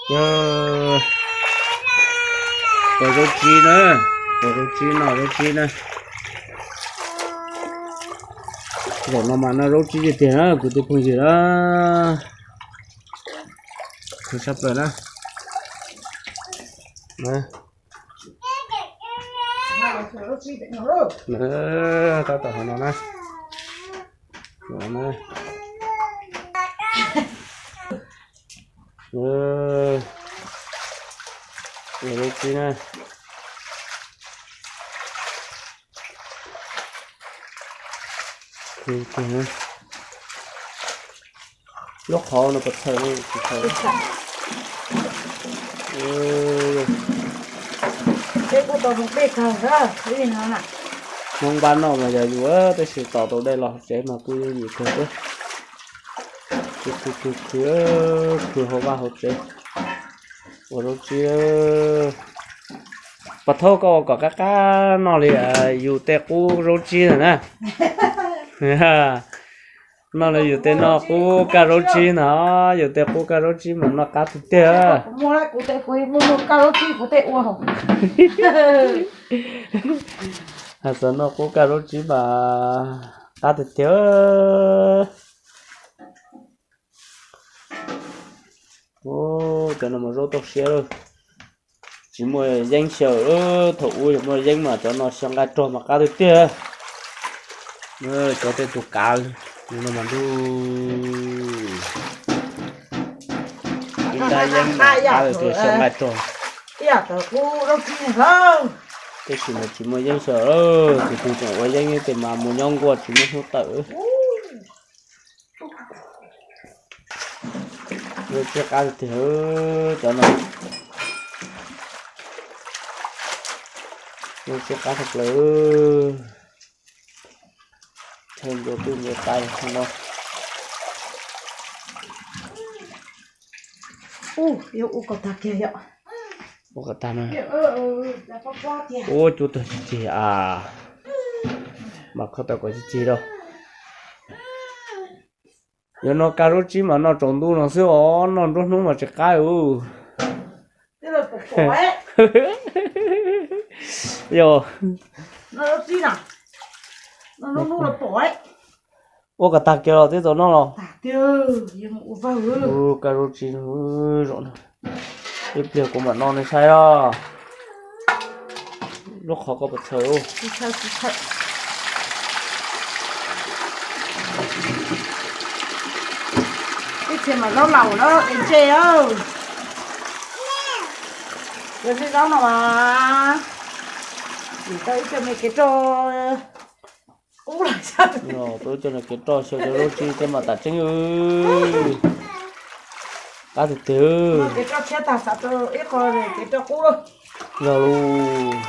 Yog, pom zaub tsib na, pom zaub tsib no, zaub tsib na. Zaum no mas noj zaub tsib tiag tiag na kwv tij phooj ywg na. Khuv sab plaws na. Tab tom hauv no na. Zaub tsib na. Lub qhov no puas txhaws ne? Tsis txhaws. Peb kuj tau zoo dej kawg na, li no na. Hmoob npab noj mas yog yus, tab sis tos tau dej los hauv tsev mas kuj yooj yim kawg thiab. Khwv khwv khwv khwv hauv vaj hauv tsev ua zaub tsib. Pov Thoob, koj ua kom qab qab noj li yus tej qub zaub tsib ntawm na. Noj li yus tej noj qub kaj zaub tsib ntawd, yus tej qub kaj zaub tsib mas noj qab tiag tiag. Hais txog noj qub kaj zaub tsib mas qab tiag tiag. Cov no mas zaub toj siab lawm, tsis muaj yeeb xyaw. Thaum ub yog muaj yeeb mas cov no xyaw nqaij rog mas qab tiag tiag. Cov tej tus kav no mas ntuj, ib nrab yeeb mas qab tiag tiag, xyaw nqaij rog. Tab sis mas tsis muaj yeeb xyaw, tus twg tseem ua yeeb tej mas mus nyob nkuaj tsis muaj hnub tawm. Zaub tsib qab tiag tiag, cov no. Zaub tsib qab tshaj plaws. Thawj ncua tuj ncua tais no. Ua kom tag kiag yom. Ua kom tag na. Ua cua tuag cig cig a, mas kho tau kom cig cig rau. Yuav noj kaj zaub tsib mas noj tsaus ntuj no xwb os, noj nruab hnub mas tsis qab ub. Yog, ua kom tag kiag los twb tau noj los. Kaj zaub tsib, zaum no ib pliag kuv mam noj nej saib os. Lub qhov koj puas txhaws? Ib txhia mas zaub laus lawm es ntse. Yog tej zaub no mas, tau ib co me kev roj qub los xyaw. Tau ib co me kev roj xyaw cov zaub tsib tej mas tam tseeb. Qab tiag tiag. Kev roj tshiab tag xav rau ib qho kev roj qub. Yog lus.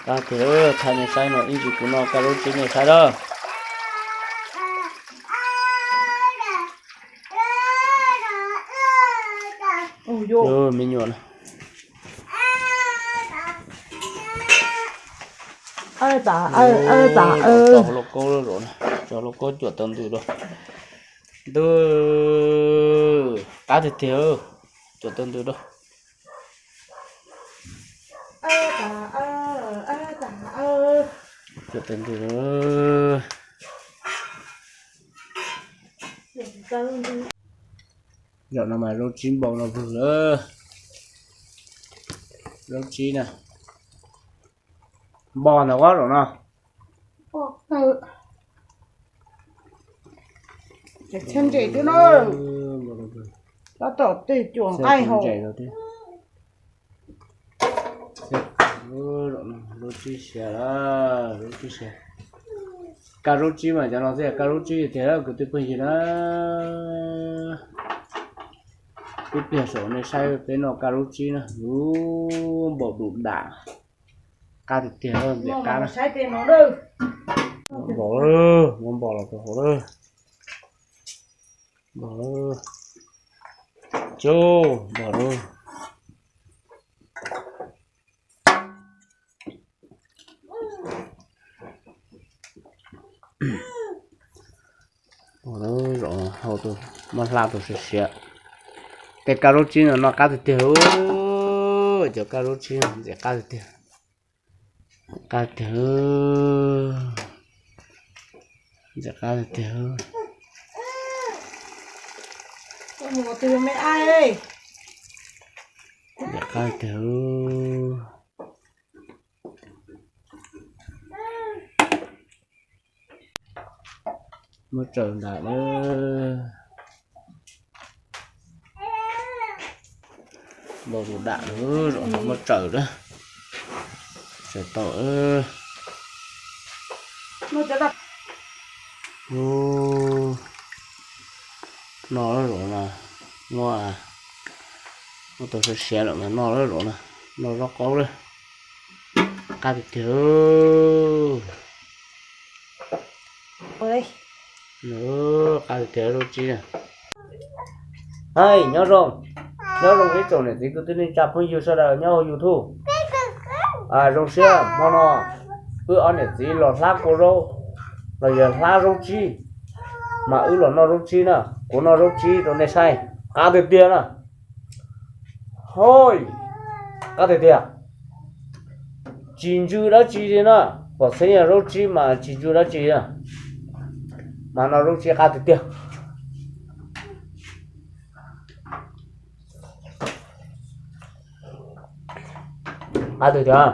Qab tiag, thaij nej saib no, ib ntsis kuv noj kaj zaub tsib nej saib lawm. Me nyuam na. Tso hauv lauj kaub, tso hauv lauj kaub cuam tau ntws rau. Ntuj, qab tiag tiag, cuam tau ntws rau. Cuam tau ntws. Zaum no mas zaub tsib npau no vwg lawm. Zaub tsib na. Npau ntawm ub zaum no. Txhiab ntses xwb na. Tab tom tej cuam nqaij hauv. Zaub tsib siav lawm, zaub tsib siav. Kaj zaub tsib mas cov no thiaj kaj zaub tsib tiag kwv tij phooj ywg na. Ib pliag saum nej saib peb noj kaj zaub tsib na, lub npau du dam. Qab tiag tiag, npiam qab na. Npau, muab npau los rau hauv lawm. Npau lawm. Cub, npau lawm. Zaum no hau tus muab hlab tus siav siav. Tej kab zaub tsib no noj qab tiag tiag. Cov kab zaub tsib no ntxim qab tiag tiag. Qab tiag. Ntxim qab tiag tiag. Ntxim qab tiag. Muab tsaws nram lawm. Npau tus dam lawm, zaum no muab tsaws lawm. Tsaws tau. Noj zaum no, muab, muab tau siav siav lawm mas noj zaum no, noj zaub qaub lawm. Qab tiag tiag. Qab tiag tiag zaub tsib. Hais nyob zoo, nyob zoo ib tsoom niam txiv kwv tij neej tsa phooj ywg sawv daws nyob hauv YouTube. Zoo siab hmo no wb ob niam txiv los hlab kua zaub, los yog hlab zaub tsib, mas wb los noj zaub tsib na. Kuv noj zaub tsib rau nej saib, qab tiag tiag na. Hoi, qab tiag tiag. Tsis ntsw dab tsi li na, pom xeeb yog zaub tsib mas tsis ntsw dab tsi na, mas noj zaub tsib qab tiag tiag. Qab tiag tiag.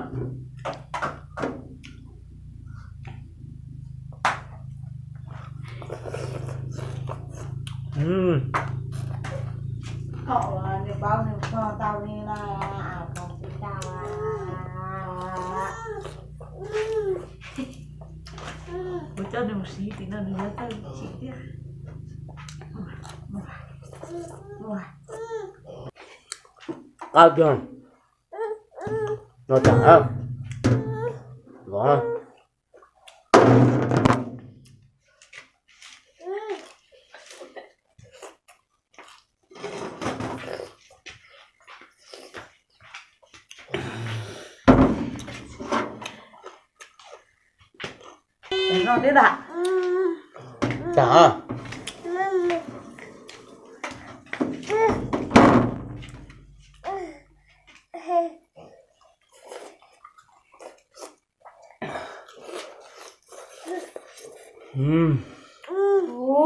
Kuv coj nws mus siv tim no nws yuav tawg chim thiab. Qab tiag. No tas, los.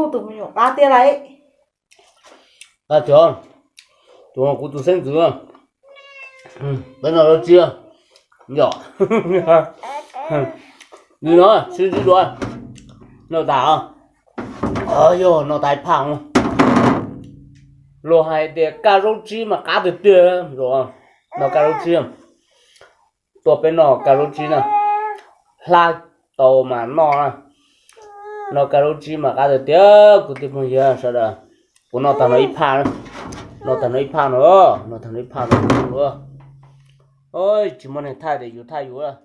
Tus me nyuam qab tiag lauj. Qab tiag, tus kuv tus xeeb ntxwv. Peb noj zaub tsib, yom. Li no sib ntsib dua, noj tas. Yog noj tas ib phaj. Luag hais tias kaj zaub tsib mas qab tiag tiag. Noj kaj zaub tsib, tuaj peb noj kaj zaub tsib na. Hlab tau mas noj na. Noj kaj zaub tsib mas qab tiag tiag kwv tij phooj ywg sawv daws. Kuv noj tag no ib phaj, noj tag no ib phaj no, noj tag no ib phaj no. Tsis muaj neeg thaij tias yus thaij yus.